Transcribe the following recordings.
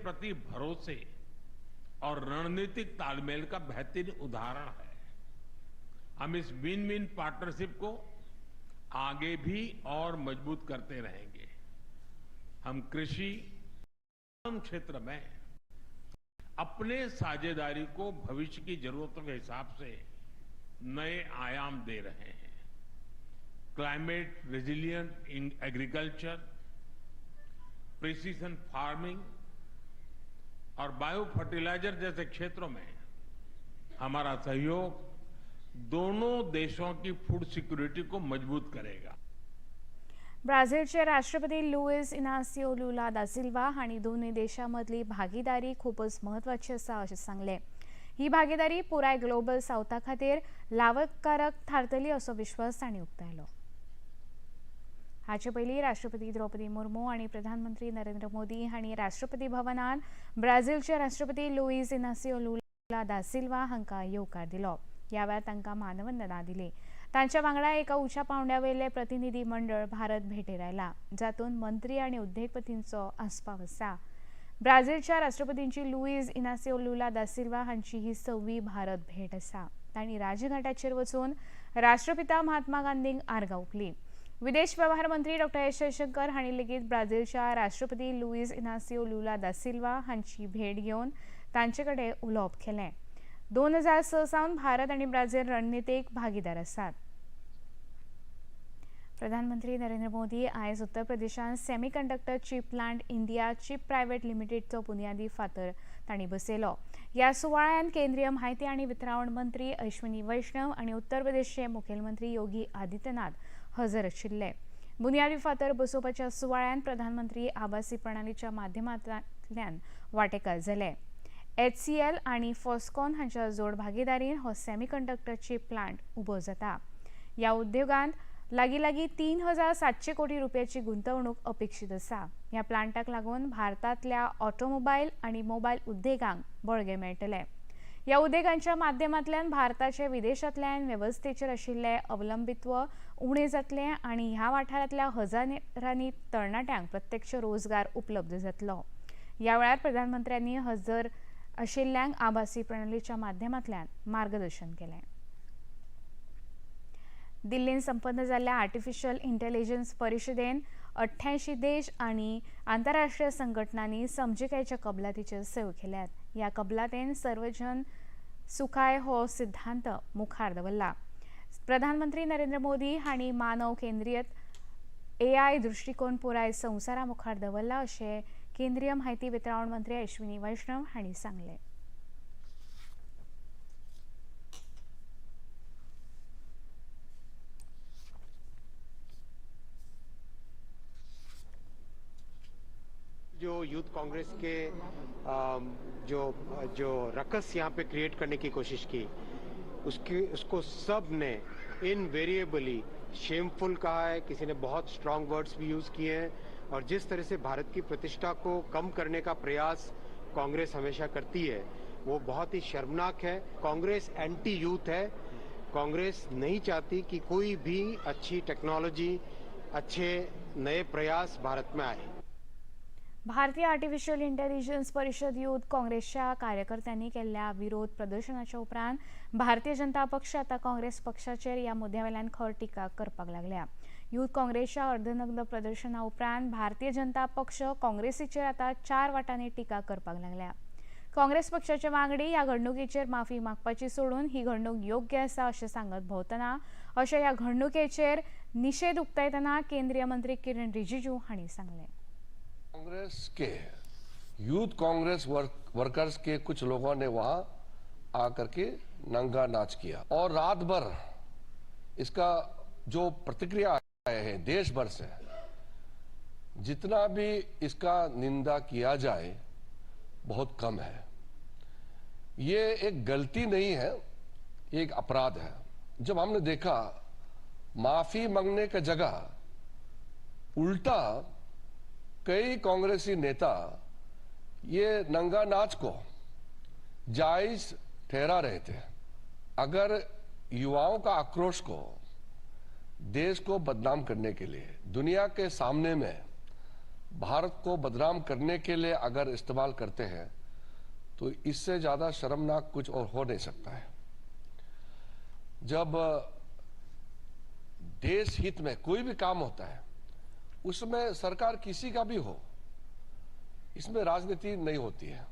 प्रति भरोसे और रणनीतिक तालमेल का बेहतरीन उदाहरण है। हम इस विन विन पार्टनरशिप को आगे भी और मजबूत करते रहेंगे। हम कृषि क्षेत्र में अपने साझेदारी को भविष्य की जरूरतों के हिसाब से नए आयाम दे रहे हैं। Climate resilient in agriculture, precision farming और बायो फर्टिलाइजर जैसे क्षेत्रों में हमारा सहयोग दोनों देशों की फूड सिक्योरिटी को मजबूत करेगा। ब्राझीलचे राष्ट्रपती लुईस इनासियो लुला दा सिल्वा हांणी दोनूय देशां मदली भागीदारी खूबच म्हत्वाची आसा अशें सांगलें। ही भागीदारी पुराय ग्लोबल सावथा खातीर लाभकारक थारतली असो विश्वास तांणी उक्तायलो। हाचे पयलीं राष्ट्रपती द्रौपदी मुर्मू आनी प्रधानमंत्री नरेंद्र मोदी हांणी राष्ट्रपती भवनान ब्राझीलचे राष्ट्रपती लुईस इनासियो लुला दा सिल्वा हांकां येवकार दिलो। ह्या वेळार तांकां मानवंदना दिली। तांच्या वांगडा एका उंचा पांवड्या वयले प्रतिनिधी मंडळ भारत भेटेर आयला, जातूंत मंत्री आनी उद्देगपतींचो आस्पाव आसा। ब्राझीलच्या राष्ट्रपतींची लुईस इनासियो लुला दा सिल्वा हांची ही 6वी भारत भेट आसा। तांणी राजघाटाचेर वचून राष्ट्रपिता महात्मा गांधींक आर्गां ओंपली। विदेश व्यवहार मंत्री डॉ. एस जयशंकर हांणी लेगीत ब्राझीलच्या राष्ट्रपती लुईस इनासियो लुला दा सिल्वा हांची भेट घेवन तांचे कडेन उलोवप केलें। 2006 सावन भारत आनी ब्राझील रणनितीक भागीदार आसात। प्रधानमंत्री नरेंद्र मोदी आयज उत्तर प्रदेशांत semiconductor chip plant India chip private लिमिटेडचो बुन्यादी फातर तांणी बसयलो। ह्या सुवाळ्यांत केंद्रीय म्हायती आनी वितरावण मंत्री अश्विनी वैष्णव आनी उत्तर प्रदेशचे मुखेलमंत्री योगी आदित्यनाथ हजर आशिल्ले। बुन्यादी फातर बसोवपाच्या सुवाळ्यांत प्रधानमंत्री आभासी प्रणालीच्या माध्यमांतल्यान वांटेकार जाले। HCL आनी फॉस्कॉन हांच्या जोड भागीदारीन हो सेमीकंडक्टर चीप प्लांट उबो जाता। ह्या उद्योगांत लागीं लागीं 3700 कोटी रुपयाची गुंतवणूक अपेक्षीत आसा। ह्या प्लांटाक लागून भारतांतल्या ऑटोमोबायल आनी मोबायल उद्देगांक बळगें मेळटलें। ह्या उद्देगांच्या माध्यमांतल्यान भारताचे विदेशांतल्यान वेवस्थेचेर आशिल्लें अवलंबित्व उणें जातलें आनी ह्या वाठारांतल्या हजारांनी तरणाट्यांक प्रत्यक्ष रोजगार उपलब्ध जातलो। ह्या वेळार प्रधानमंत्र्यांनी हजर आशिल्ल्यांक आभासी प्रणालीच्या माध्यमांतल्यान मार्गदर्शन केलें। दिल्लीन संपन्न जाल्ल्या आर्टिफिशियल इंटेलिजन्स परिशदेन 88 देश आनी आंतरराष्ट्रीय संघटनांनी समजिकायेच्या कबलातीचेर सयो केल्यात। ह्या कबलातेन सर्वजन सुखाय हो सिद्धांत मुखार दवरला। प्रधानमंत्री नरेंद्र मोदी हांणी मानव केंद्रीत AI दृश्टिकोन पुराय संवसारा मुखार दवरला अशें केंद्रीय म्हायती वितरावण मंत्री अश्विनी वैष्णव हांणी सांगलें। जो यूथ कांग्रेस के जो जो रकस यहाँ पे क्रिएट करने की कोशिश की, उसको सब ने इनवेरिएबली शेमफुल कहा है। किसी ने बहुत स्ट्रांग वर्ड्स भी यूज़ किए हैं और जिस तरह से भारत की प्रतिष्ठा को कम करने का प्रयास कांग्रेस हमेशा करती है वो बहुत ही शर्मनाक है। कांग्रेस एंटी यूथ है। कांग्रेस नहीं चाहती कि कोई भी अच्छी टेक्नोलॉजी, अच्छे नए प्रयास भारत में आए। भारतीय आर्टिफिशियल इंटेलिजन्स परिषद यूथ काँग्रेसच्या कार्यकर्त्यांनी केल्ल्या विरोध प्रदर्शनाच्या उपरांत भारतीय जनता पक्ष आता काँग्रेस पक्षाचेर ह्या मुद्द्यावेल्यान खर टिका करपाक लागल्या। यूथ काँग्रेसच्या अर्धनग्न प्रदर्शना उपरांत भारतीय जनता पक्ष काँग्रेसीचेर आता 4 वाटांनी टिका करपाक लागल्या। काँग्रेस पक्षाचे वांगडी ह्या घडणुकेचेर माफी मागपाची सोडून ही घडणूक योग्य आसा अशें सांगत भोंवतना अशें ह्या घडणुकेचेर निशेध उक्तायतना केंद्रीय मंत्री किरण रिजिजू हांणी सांगलें। Congress K youth Congress workers K कुछ लोगों ने वहां आकर के नंगा नाच किया और रात भर इसका जो प्रतिक्रिया आए हैं देश भर से, जितना भी इसका निंदा किया जाए बहुत कम है। ये एक गलती नहीं है, ये एक अपराध है। जब हमने देखा माफी मांगने का जगह उल्टा कई कांग्रेसी नेता ये नंगा नाच को जायज ठहरा रहे थे। अगर युवाओं का आक्रोश को देश को बदनाम करने के लिए, दुनिया के सामने में भारत को बदनाम करने के लिए अगर इस्तेमाल करते हैं तो इससे ज़्यादा शर्मनाक कुछ और हो नहीं सकता है। जब देश हित में कोई भी काम होता है उसमें सरकार किसी का भी हो, इसमें राजनीति नहीं होती है।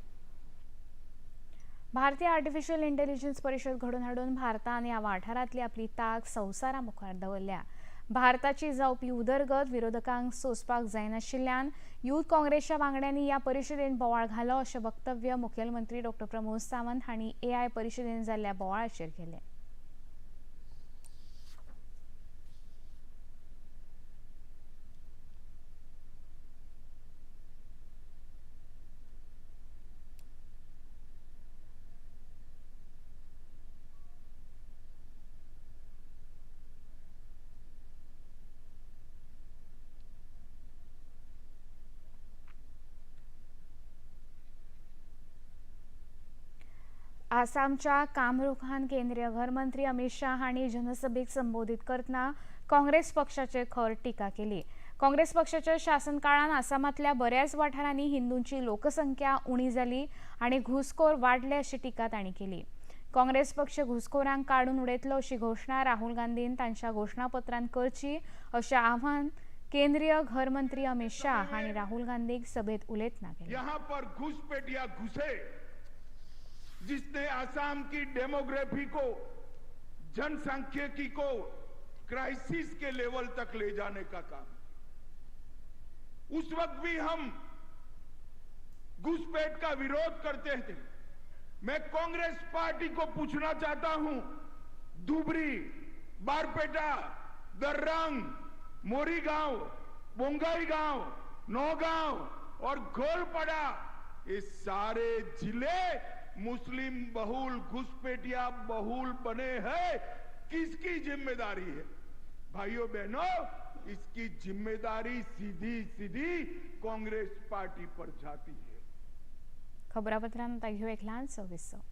भारतीय आर्टिफिशियल इंटेलिजन्स परिषद घडोवन हाडून भारतान ह्या वाठारांतली आपली ताक संवसारा मुखार दवरल्या। भारताची जावपी उदरगत विरोधकांक सोंसपाक जायनाशिल्ल्यान यूथ काँग्रेसच्या वांगड्यांनी ह्या परिशदेन बोवाळ घालो अशें वक्तव्य मुखेलमंत्री डॉ प्रमोद सावंत हांणी एआय परिशदेन जाल्ल्या बोवाळाचेर केलें। आसामच्या कामरुखान केंद्रीय घरमंत्री अमित शाह हांणी जनसभेक संबोधित करतना काँग्रेस पक्षाचेर खर टीका केली। काँग्रेस पक्षाच्या शासनकाळान आसामांतल्या बऱ्याच वाठारांनी हिंदूंची लोकसंख्या उणी जाली आनी घुसखोर वाडले अशी टीका तांणी केली। काँग्रेस पक्ष घुसखोरांक काडून उडयतलो अशी घोशणा राहुल गांधीन तांच्या घोशणापत्रान करची अशें आव्हान केंद्रीय घरमंत्री अमित शाह हांणी राहुल गांधीक सभेत उलयतना केलें। यहाँ पर घुसपैठिया घुसे जिसने असम की डेमोग्राफी को, जनसांख्यिकी को क्राइसिस के लेवल तक ले जाने का काम। उस वक्त भी हम घुसपैठ का विरोध करते थे। मैं कांग्रेस पार्टी को पूछना चाहता हूं, धुबरी, बारपेटा, दर्रांग, मोरीगांव, बोंगाईगांव, नौगांव और गोलपड़ा, ये सारे जिले मुस्लिम बहुल, घुसपैठिया बहुल बने हैं। किसकी जिम्मेदारी है? भाइयों बहनों, इसकी जिम्मेदारी सीधी सीधी कांग्रेस पार्टी पर जाती है। खबरापत्रांत आता घेऊ एक ल्हानसो विसव।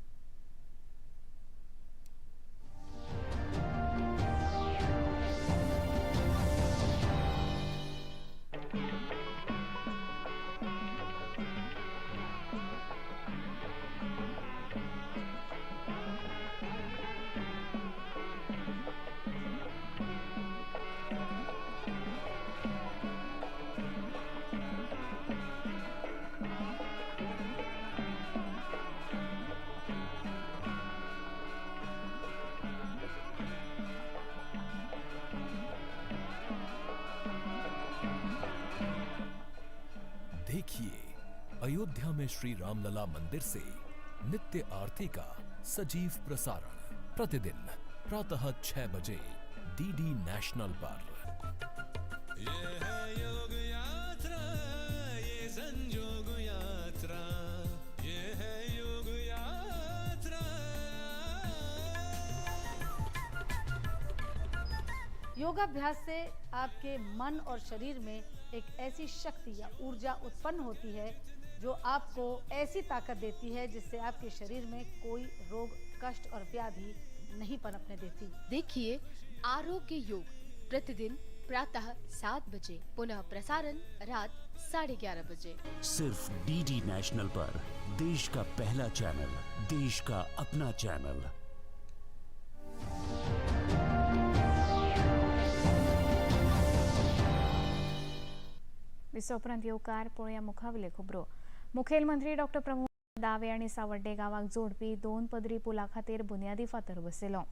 देखिए अयोध्या में श्री रामलला मंदिर से नित्य आरती का सजीव प्रसारण प्रतिदिन प्रातः 6 बजे डीडी नेशनल पर। ये है योग यात्रा, ये संजोग यात्रा, ये है योग यात्रा। योगाभ्यास से आपके मन और शरीर में एक ऐसी शक्ति या ऊर्जा उत्पन्न होती है जो आपको ऐसी ताकत देती है जिससे आपके शरीर में कोई रोग, कष्ट और व्याधि नहीं पनपने देती। देखिए आरोग्य योग प्रतिदिन प्रातः 7 बजे, पुनः प्रसारण रात 11:30 बजे, सिर्फ डीडी नेशनल पर। देश का पहला चैनल, देश का अपना चैनल। विसव उपरांत येवकार पळोवया मुखावयल्यो खबरो। मुखेलमंत्री डॉ प्रमोद दावे आनी सावड्डे गांवाक जोडपी 2 पदरी पुला खातीर बुन्यादी फातर बसयलो।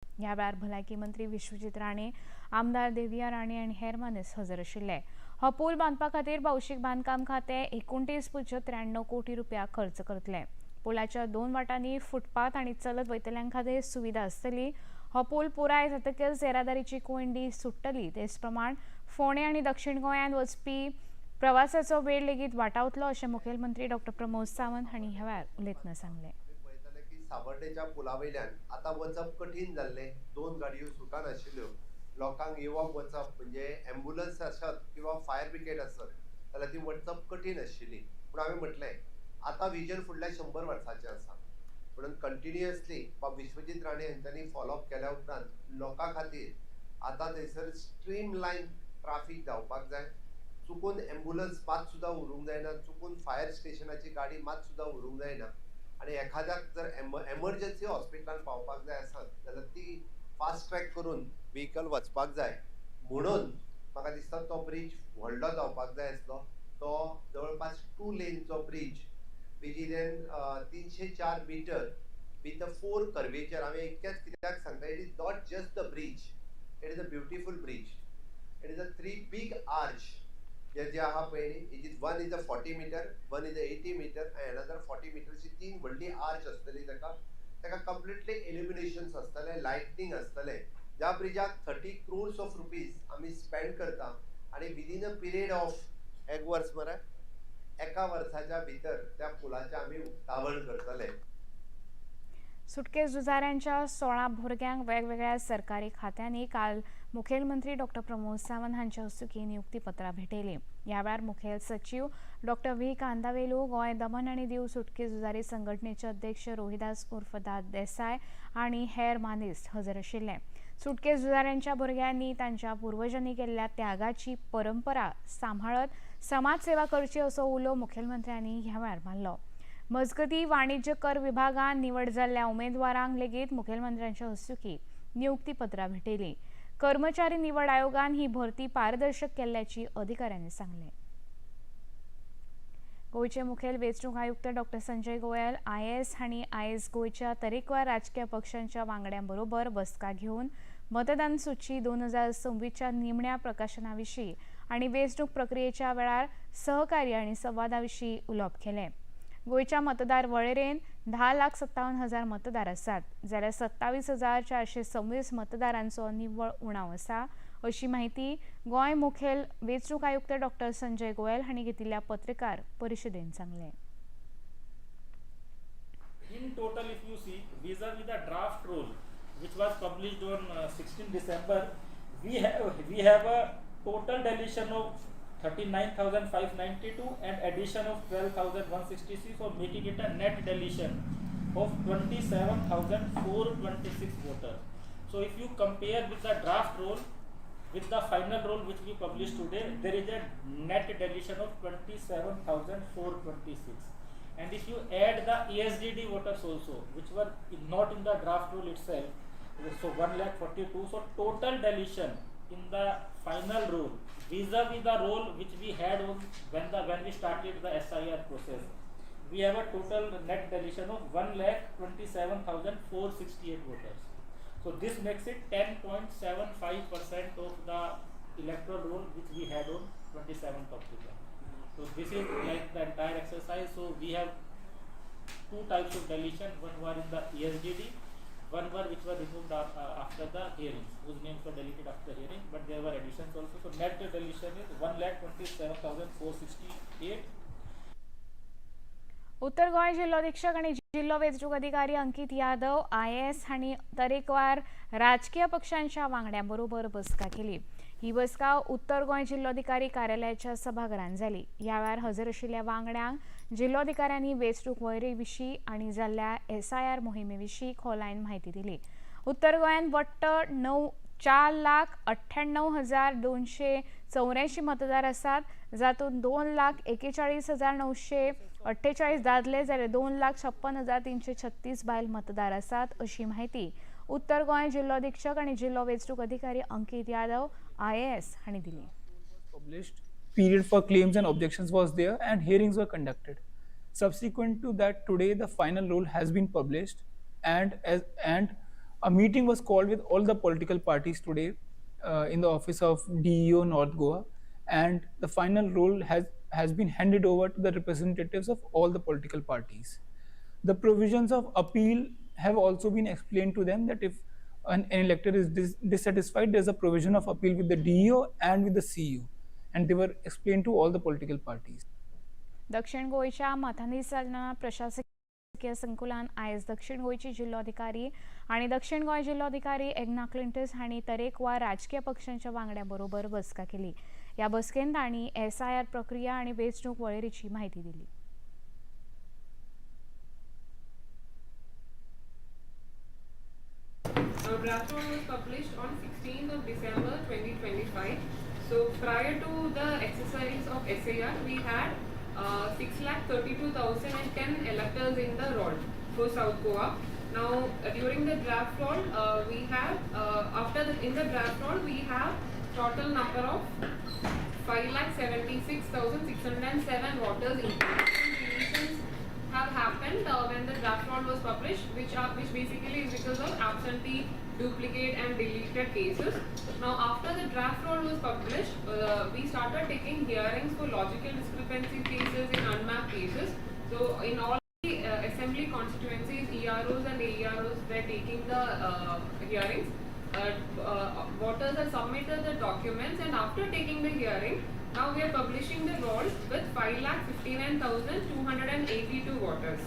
ह्या वेळार भलायकी मंत्री विश्वजीत राणे, आमदार देविया राणे आनी हेर मानेस्त हजर आशिल्ले। हो पूल बांदपा खातीर भौशीक बांदकाम खातें 29.93 कोटी रुपया खर्च करतले। पुलाच्या 2 वाटांनी फुटपाथ आनी चलत वयतल्यां खातीर सुविधा आसतली। हो पूल पुराय जातकच येरादारीची कोंयडी सुट्टली। तेच प्रमाण फोंडें आनी दक्षिण गोंयांत वचपी प्रवासाचो वेळ लेगीत वाटावतलो अशें मुखेलमंत्री डॉ प्रमोद सावंत हांणी ह्या वेळार उलयतना सांगलें। पळयताले की सावर्डेच्या पुला वयल्यान आतां वचप कठीण जाल्लें, 2 गाडयो सुटनाशिल्ल्यो, लोकांक येवप वचप म्हणजे एम्बुलन्स आसत किंवा फायर ब्रिगेड आसत जाल्यार ती वचप कठीण आशिल्ली। पूण हांवें म्हटलें आतां विजन फुडल्या 100 वर्सांचें आसा, म्हणून कंटिन्युअसली बाब विश्वजीत राणे हांच्यांनी फॉलोअप केल्या उपरांत लोकां खातीर आतां थंयसर स्ट्रीम लायन ट्राफीक जावपाक जाय। चुकून एम्बुलन्स मात सुद्दां उरूंक जायना, चुकून फायर स्टेशनाची गाडी मात सुद्दां उरूंक जायना आनी एखाद्याक जर एमर्जन्सी हॉस्पिटलान पावपाक जाय आसत जाल्यार ती फास्ट ट्रॅक करून व्हिकल वचपाक जाय. म्हणून म्हाका दिसता तो ब्रीज व्हडलो जावपाक जाय आसलो. तो जवळपास 2 लेनचो bridge which is an 304 metre with a 4 curvature. हांवें इतकेंच कित्याक सांगता, it is not just the bridge, it is a beautiful bridge. It is a 3 big arch जे आहा पळय न्ही, it is one is a 40 metre, one is a 80 metre आनी another 40 मिटरची 3 व्हडली arch आसतली. ताका ताका कंप्लिटली इल्युमिनेशन्स आसतलें, लायटनींग आसतलें. ज्या ब्रिजाक 30 crores of rupees आमी स्पेंड करता आनी विदीन अ पिरियड ऑफ एक वर्स मरे, एका वर्साच्या भितर त्या पुलाचें आमी उक्तावण करतले. सुटके झुजाऱ्यांच्या 16 भुरग्यांक वेगवेगळ्या सरकारी खात्यांनी काल मुखेलमंत्री डॉक्टर प्रमोद सावंत हांच्या हस्तुकीं नियुक्तीपत्रां भेटयलीं. ह्या वेळार मुखेल सचीव डॉक्टर व्ही कांदावेलू, गोंय दमन आनी दीव सुटके झुजारी संघटनेचे अध्यक्ष रोहिदास उर्फ दाद देसाय आनी हेर मानेस्त हजर आशिल्ले. सुटके झुजाऱ्यांच्या भुरग्यांनी तांच्या पुर्वजांनी केल्ल्या त्यागाची परंपरा सांबाळत समाजसेवा करची असो उलो मुखेलमंत्र्यांनी ह्या वेळार मारलो. मजगती वाणिज्य कर विभागान निवड जाल्ल्या उमेदवारांक लेगीत मुखेलमंत्र्यांच्या हस्तुकीं नियुक्तीपत्रां भेटयलीं. कर्मचारी निवड आयोगान ही भरती पारदर्शक केल्ल्याची अधिकाऱ्यांनी सांगलें. गोंयचे मुखेल वेंचणूक आयुक्त डॉक्टर संजय गोयल IAS हांणी आयज गोंयच्या तरेकवार राजकीय पक्षांच्या वांगड्यां बरोबर बसका घेवन मतदान सुची 2026च्या निमण्या प्रकाशना विशीं आनी वेंचणूक प्रक्रियेच्या वेळार सहकार्य आनी संवादा विशीं उलोवप केलें. गोंयच्या मतदार वळेरेन 10,57,000 मतदार आसात, जाल्यार 27,426 मतदारांचो निव्वळ उणाव आसा अशी माहिती गोंय मुखेल वेंचणूक आयुक्त डॉक्टर संजय गोयल हांणी घेतिल्ल्या पत्रकार परिशदेन सांगलें. In total, if you see vis-a-vis the draft roll which was published on 16 December, we have a total deletion of 39,592 and addition of 12,166, so making it a net deletion of 27,426 voters. So if you compare with the draft roll with the final roll which we published today, there is a net deletion of 27,426. And if you add the ESDD voters also, which were not in the draft roll itself, so 1,42,000, so total deletion in the final roll vis-a-vis the roll which we had on when we started the SIR process, we have a total net deletion of 1,27,468 voters. So this makes it 10.75% of the electoral roll which we had on 27th of December. So this is like the entire exercise. So we have two types of deletion. One were in the ESDD, one were which were removed after the hearings, whose names were deleted after the hearing, but there were additions also. So net deletion is 1,27,468. उत्तर गोंय जिल्लोधीक्षक आनी जिल्लो वेंचणूक अधिकारी Ankit Yadav IAS हांणी तरेकवार राजकीय पक्षांच्या वांगड्यां बरोबर बसका केली. ही बसका उत्तर गोंय जिल्लोधिकारी कार्यालयाच्या सभाघरांत जाली. ह्या वेळार हजर आशिल्ल्या वांगड्यांक जिल्लोधिकाऱ्यांनी वेंचणूक वळेरे विशीं आनी जाल्ल्या SIR मोहिमे विशीं खोलायेन म्हायती दिली. उत्तर गोंयांत वट्ट 4,98,284 मतदार आसात, जातूंत 2,41,948 दादले जाल्यार 2,56,336 बायल मतदार आसात अशी म्हायती उत्तर गोंय जिल्लोधीक्षक आनी जिल्लो वेंचणूक अधिकारी अंकित यादव IAS हांणी दिली. Published period for claims and objections was there and hearings were conducted. Subsequent to that, today the final roll has been published and a meeting was called with all the political parties today in the office of DEO North Goa, and the final roll has been handed over to the representatives of all the political parties. The provisions of appeal have also been explained to them, that if an elector is dissatisfied, there's a provision of appeal with the DEO and with the CU, and they were explained to all the political parties. दक्षिण गोंयच्या माथानी सालना प्रशासकीय संकुलान आयज दक्षिण गोंयची जिल्लोधिकारी आनी दक्षिण गोंय जिल्लोधिकारी एग्ना क्लिंटस हांणी तरेकवार राजकीय पक्षांच्या वांगड्यां बरोबर बसका केली. ह्या बसकेंत तांणी SIR प्रक्रिया आनी वेंचणूक वळेरेची म्हायती दिली. Draft roll was published on 16th of December 2025. So prior to the exercise of SIR, we had 6,32,010 electors in the roll for South Goa. Now during the draft roll, we have in the draft roll we have total number of 5,76,607 voters. Deletions have happened when the draft roll was published, which basically is because of absentee, duplicate and deleted cases. Now after the draft roll was published, we started taking hearings for logical discrepancy cases in unmapped cases. So in all the assembly constituencies, EROs and AEROs were taking the hearings. Voters have submitted the documents, and after taking the hearing, now we are publishing the rolls with 5,59,282 voters.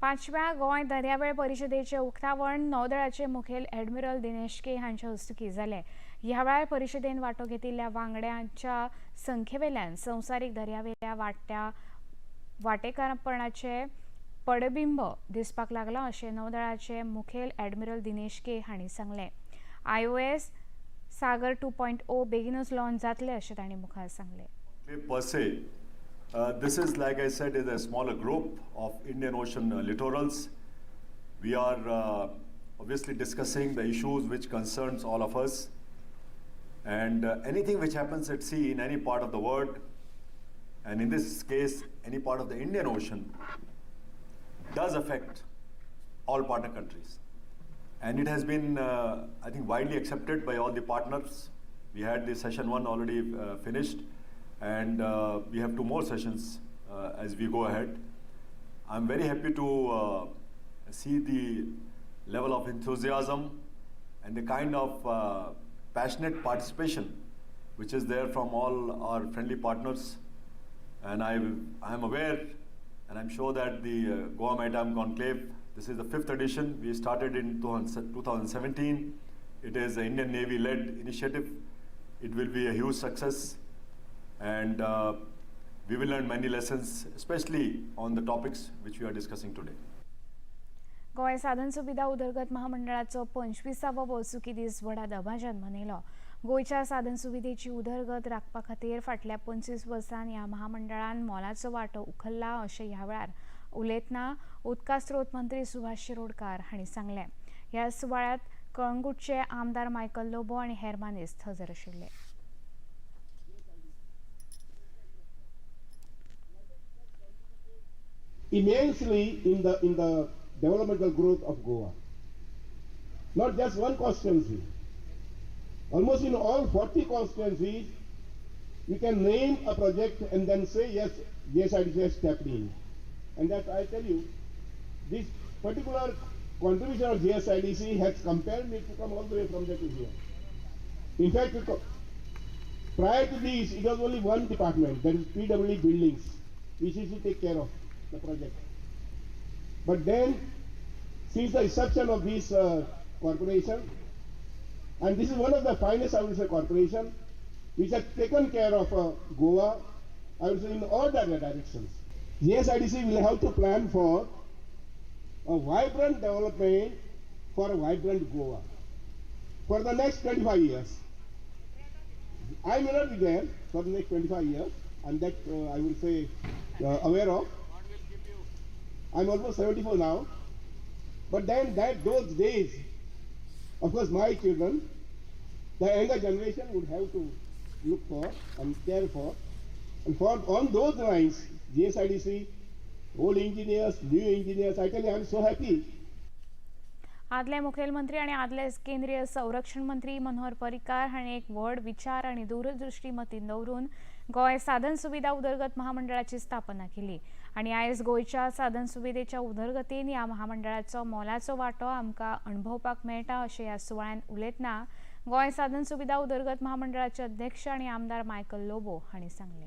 पांचव्या गोंय दर्यावेळ परिशदेचे उक्तावण नौदळाचे मुखेल admiral Dinesh K हांच्या हस्तुकीं जालें. ह्या वेळार परिशदेन वांटो घेतिल्ल्या वांगड्यांच्या संख्येवेल्यान संवसारीक दर्यावेल्या वांटेकारपणाचे पडबिंब दिसपाक लागलां अशें नौदळाचे मुखेल ॲडमिरल दिनेश के हांणी सांगलें. IOS सागर 2.0 बेगीनूच लॉन्च जातले अशें तांणी मुखार सांगलें. Per se, this is, like I said, is a smaller group of Indian Ocean littorals. We are obviously discussing the issues which concerns all of us, and anything which happens at sea in any part of the world, and in this case any part of the Indian Ocean, does affect all partner countries. And it has been, I think, widely accepted by all the partners. We had the session 1 already finished, and we have 2 more sessions as we go ahead. I'm very happy to see the level of enthusiasm and the kind of passionate participation which is there from all our friendly partners. And I am aware, and I'm sure that the Goa Maritime Conclave, this is the 5th edition. We started in 2017. It is an Indian Navy-led initiative. It will be a huge success, and we will learn many lessons, especially on the topics which we are discussing today. Goa साधन सुविधा उदरगत महामंडळाचो 25वो वर्सुकी दीस व्हडा दबाज्यान मनयलो. गोंयच्या साधन सुविधेची उदरगत राखपा खातीर फाटल्या 25 वर्सां ह्या महामंडळान मोलाचो वांटो उखल्ला अशें ह्या वेळार उलयतना उदका स्रोत मंत्री सुभाष शिरोडकार हांणी सांगलें. ह्या सुवाळ्यांत कळंगूटचे आमदार मायकल लोबो आनी हेर मानेस्त हजर आशिल्ले. Immensely in the developmental growth of Goa. Not just one constituency. Almost in all 40 constituencies, you can name a project and then say, yes, GSIDC has stepped in. And that I tell you, this particular contribution of GSIDC has compelled me to come all the way from there to here. In fact, prior to this, it was only one department, that is PWD buildings, which is to take care of the project. But then, since the inception of this corporation, and this is one of the finest, I would say, corporation, which has taken care of Goa, I would say, in all the directions. GSIDC will have to plan for a vibrant development for a vibrant Goa for the next 25 years. I may not be there for the next 25 years, and that I will say aware of. I'm almost 74 now, but then those days, of course, my children, the younger generation would have to look for and care for. And for on those lines, GSIDC, old engineers, new engineers, I tell you, I'm so happy. आदले मुखेलमंत्री आनी आदले केंद्रीय संरक्षण मंत्री मनोहर पर्रीकार हांणी एक व्हड विचार आनी दूरदृष्टी मतींत दवरून गोंय साधन सुविधा उदरगत महामंडळाची स्थापना केली आनी आयज गोंयच्या साधन सुविधेच्या उदरगतीन ह्या महामंडळाचो मोलाचो वांटो आमकां अणभवपाक मेळटा अशें ह्या सुवाळ्यांत उलयतना गोंय साधन सुविधा उदरगत महामंडळाचे अध्यक्ष आनी आमदार मायकल लोबो हांणी सांगलें.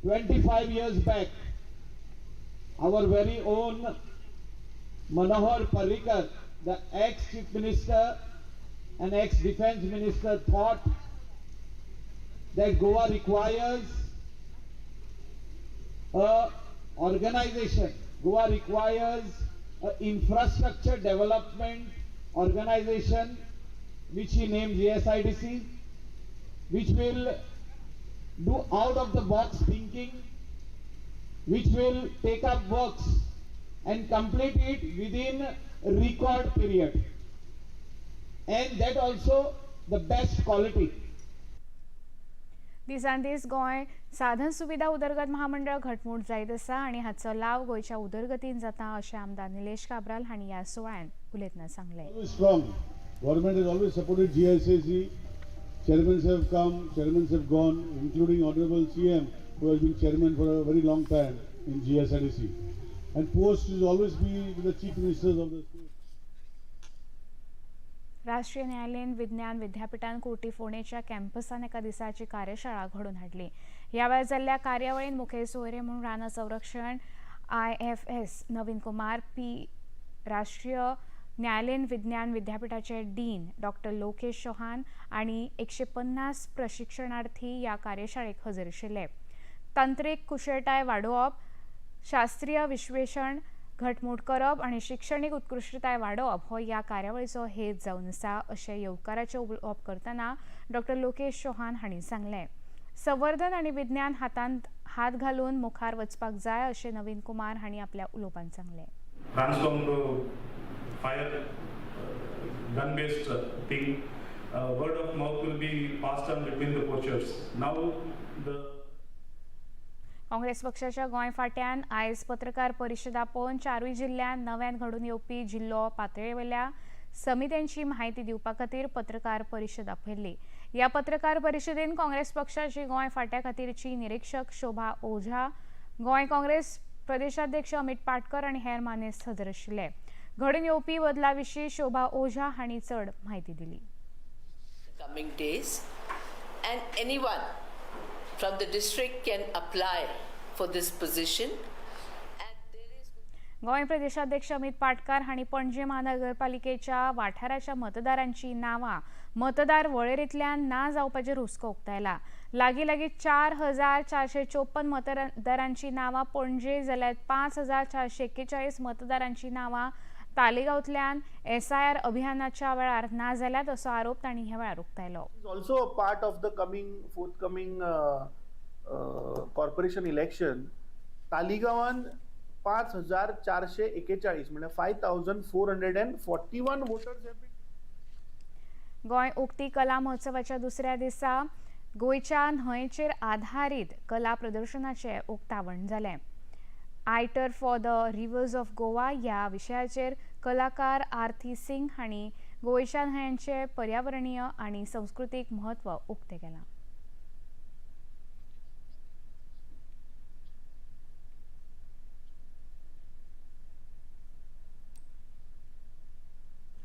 25 years back, our very own Manohar Parrikar, the ex-chief minister and ex-defense minister, thought that Goa requires a organization. Goa requires an infrastructure development organization which he named GSIDC, which will do out of the box thinking, which will take up works and complete it within record period, and that also the best quality. दिसान दीस गोंय साधन सुविधा उदरगत महामंडळ घटमूट जायत आसा आनी हाचो लाव गोंयच्या उदरगतीन जाता अशें आमदार निलेश काब्राल हांणी ह्या सुवाळ्यांत उलयतना सांगलें. Strong government has always supported GSIDC. Chairmen have come, chairmen have gone, including Honorable CM, who has been chairman for a very long time in GSIDC. And post is always be with the chief ministers of the state. राष्ट्रीय न्यायालयीन विज्ञान विद्यापीठान कोटी फोंडेच्या कॅम्पसान एका दिसाची कार्यशाळा घडोवन हाडली. ह्या वेळार जाल्ल्या कार्यावळीन मुखेल सोयरे म्हूण रानां संरक्षण IFS Naveen Kumar P, राष्ट्रीय न्यायालयीन विज्ञान विद्यापीठाचे डीन डॉक्टर लोकेश चौहान आनी 150 प्रशिक्षणार्थी ह्या कार्यशाळेक हजर आशिल्ले. तंत्रीक कुशळटाय वाडोवप, शास्त्रीय विश्लेशण घटमूट करप आनी शिक्षणीक उत्कृश्टताय वाडोवप हो ह्या कार्यावळीचो हेत जावन आसा अशें येवकाराचें उलोवप करतना डॉक्टर लोकेश चौहान हांणी सांगलें. संवर्धन आनी विज्ञान हातांत हात घालून मुखार वचपाक जाय अशें नवीन कुमार हांणी आपल्या उलोवपांत सांगलें. Fire gun based thing, word of mouth will be passed on between the poachers. Now the Congress पक्षाच्या गोंय फाट्यान आयज पत्रकार परिशद आपोवन चारूय जिल्ल्यांत नव्यान घडून येवपी जिल्लो पातळेवेल्या समित्यांची म्हायती दिवपा खातीर पत्रकार परिशद आपयल्ली. ह्या पत्रकार परिशदेन काँग्रेस पक्षाची गोंय फाट्या खातीरची निरीक्षक शोभा ओझा, गोंय काँग्रेस प्रदेशाध्यक्ष अमित पाटकर आनी हेर मानेस्त हजर आशिल्ले. घडून येवपी बदला विशीं शोभा ओझा हांणी चड म्हायती दिली. Coming days and anyone from the district can apply for this position. Goa प्रदेशाध्यक्ष अमित पाटकर हांणी पणजे महानगरपालिकेच्या वाठाराच्या मतदारांची नांवां मतदार वळेरेंतल्यान ना जावपाचेर हुस्को उक्तायला. लागीं लागीं 4454 मतदारांची नांवां पणजे जाल्यार 5441 मतदारांची नांवां तालेगांवतल्यान SIR अभियानाच्या वेळार ना जाल्यात असो आरोप तांणी ह्या वेळार उक्तायलो. Also a part of the coming forthcoming corporation election. तालिगांवान 5441 म्हणजे 5441 voters have been. Goa उक्ती कला महोत्सवाच्या दुसऱ्या दिसा गोंयच्या न्हंयचेर आधारीत कला प्रदर्शनाचें उक्तावण जालें. ITER for the rivers of Goa ह्या विशयाचेर कलाकार आरती सिंग हांणी गोंयच्या न्हंयांचें पर्यावरणीय आनी संस्कृतीक म्हत्व उक्तें केलां.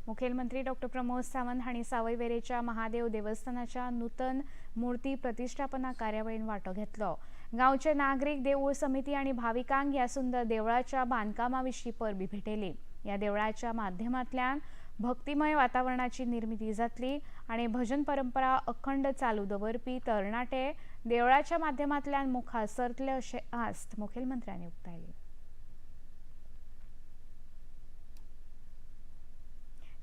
मुखेलमंत्री डॉक्टर प्रमोद सावंत हांणी सावयवेरेच्या महादेव देवस्थानाच्या नूतन मूर्ती प्रतिष्ठापना कार्यावळीन वांटो घेतलो. गांवचे नागरीक, देवूळ समिती आनी भाविकांक ह्या सुंदर देवळाच्या बांदकामा विशीं परबी भेटयली. ह्या देवळाच्या माध्यमांतल्यान भक्तिमय वातावरणाची निर्मिती जातली आनी भजन परंपरा अखंड चालू दवरपी तरणाटे देवळाच्या माध्यमांतल्यान मुखार सरतले अशें आस्त मुखेलमंत्र्यांनी उक्तायली.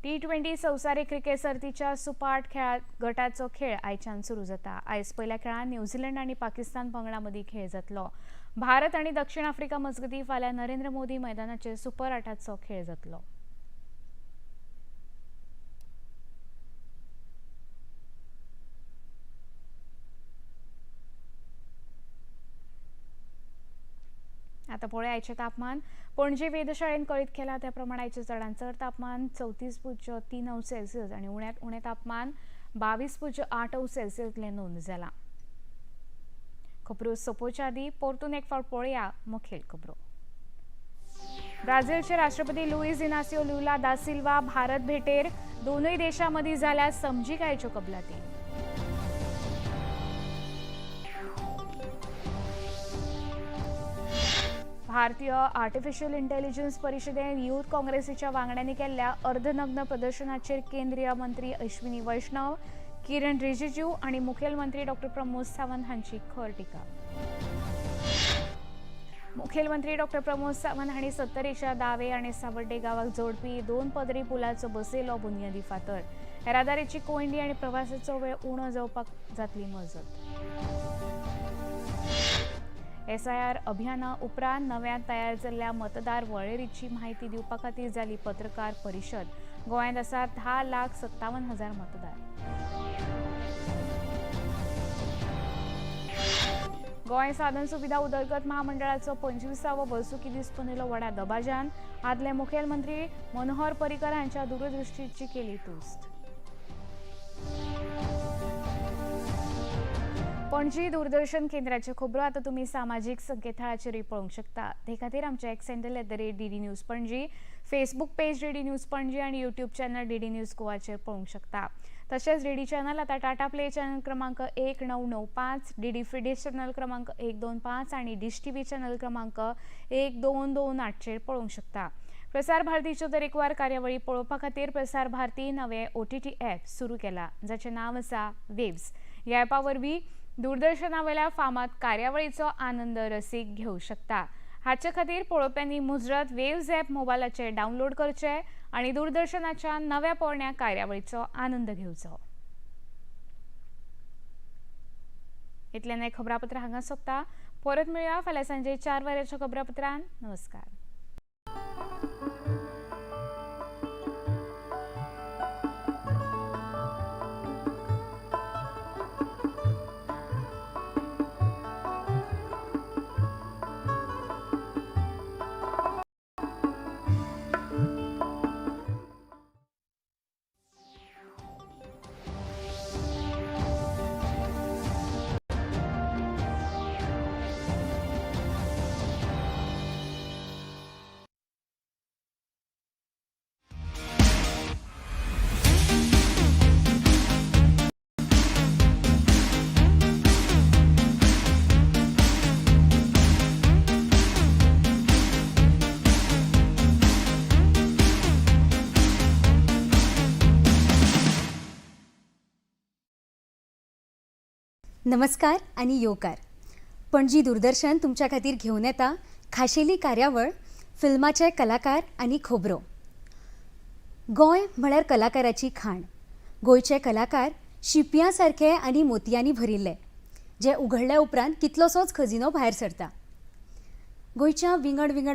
T20 संवसारीक क्रिकेट सर्तीच्या सुपाट गटाचो खेळ आयच्यान सुरू जाता. आयज पयल्या खेळांत न्यूझीलंड आनी पाकिस्तान पंगडा मदीं खेळ जातलो. भारत आनी दक्षिण आफ्रिका मजगतीं फाल्यां नरेंद्र मोदी मैदानाचेर सुपर 8चो खेळ जातलो. आता पळोवया आयचें तापमान. पणजे वेधशाळेन कळीत केलां त्या प्रमाण आयचें चडांत चड तापमान 34.3 अंश सेल्सियस आनी उण्यांत उणें तापमान 22.8 अंश सेल्सियसलें नोंद जालां. खबरो सोंपोवच्या आदीं परतून एक फावट पळोवया मुखेल खबरो. ब्राझीलचे राष्ट्रपती Luiz Inacio Lula da Silva Bharat भेटेर, दोनूय देशां मदीं जाल्या समजिकायेच्यो कबलाती. भारतीय आर्टिफिशियल इंटेलिजन्स परिषदेन यूथ काँग्रेसीच्या वांगड्यांनी केल्ल्या अर्धनग्न प्रदर्शनाचेर केंद्रीय मंत्री अश्विनी वैष्णव, किरण रिजिजू आनी मुखेलमंत्री डॉक्टर प्रमोद सावंत हांची खर टिका. मुखेलमंत्री डॉक्टर प्रमोद सावंत हांणी सत्तरीच्या दावे आनी सावड्डे गांवाक जोडपी 2 पदरी पुलाचो बसयलो बुनियादी फातर. येरादारीची कोंयडी आनी प्रवासाचो वेळ उणो जावपाक जातली मजत. एसआयआर अभियाना उपरांत नव्यान तयार जाल्ल्या मतदार वळेरीची म्हायती दिवपा खातीर जाली पत्रकार परिशद. गोंयांत आसा 10,57,000 मतदार. गोंय साधन सुविधा उदरगत महामंडळाचो 25वो वर्सुकी दीस मनयलो व्हडा दबाज्यान. आदले मुखेलमंत्री मनोहर पर्रीकर हांच्या दूरदृश्टीची केली तुस्त. पणजी दूरदर्शन केंद्राच्यो खबरो आतां तुमी सामाजीक संकेतथळाचेरूय पळोवंक शकता. ते खातीर आमचे X handle @DD News Panaji, Facebook page DD News Panaji आनी यूट्यूब चॅनल डीडी न्यूज गोवाचेर पळोवंक शकता. तशेंच डीडी चॅनल आतां टाटा प्ले चॅनल क्रमांक 1995, डीडी फ्री डिश चॅनल क्रमांक 125 आनी डिश टीव्ही चॅनल क्रमांक 1228चेर पळोवंक शकता. प्रसार भारतीच्यो दरेकवार कार्यावळी पळोवपा खातीर प्रसार भारती नवें OTT app सुरू केला, जाचें नांव आसा वेव्स. ह्या ॲपा वरवीं दूरदर्शनावेल्या फामाद कार्यावळीचो आनंद रसीक घेवं शकता. हाचे खातीर पळोवप्यांनी मुजरत वेव्स ॲप मोबायलाचेर डावनलोड करचे आनी दूरदर्शनाच्या नव्या पोरण्या कार्यावळीचो आनंद घेवचो. इतल्यान खबरापत्र हांगा सोंपता. परत मेळया फाल्यां सांजे 4 वरांच्या खबरापत्रान. नमस्कार. नमस्कार आनी येवकार. पणजी दूरदर्शन तुमच्या खातीर घेवन येता खाशेली कार्यावळ फिल्माचे कलाकार आनी खबरो. गोंय म्हळ्यार कलाकाराची खाण. गोंयचे कलाकार शिंपयां सारखे आनी मोतयांनी भरिल्ले, जे उघडल्या उपरांत कितलोसोच खजिनो भायर सरता. गोंयच्या विंगड विंगड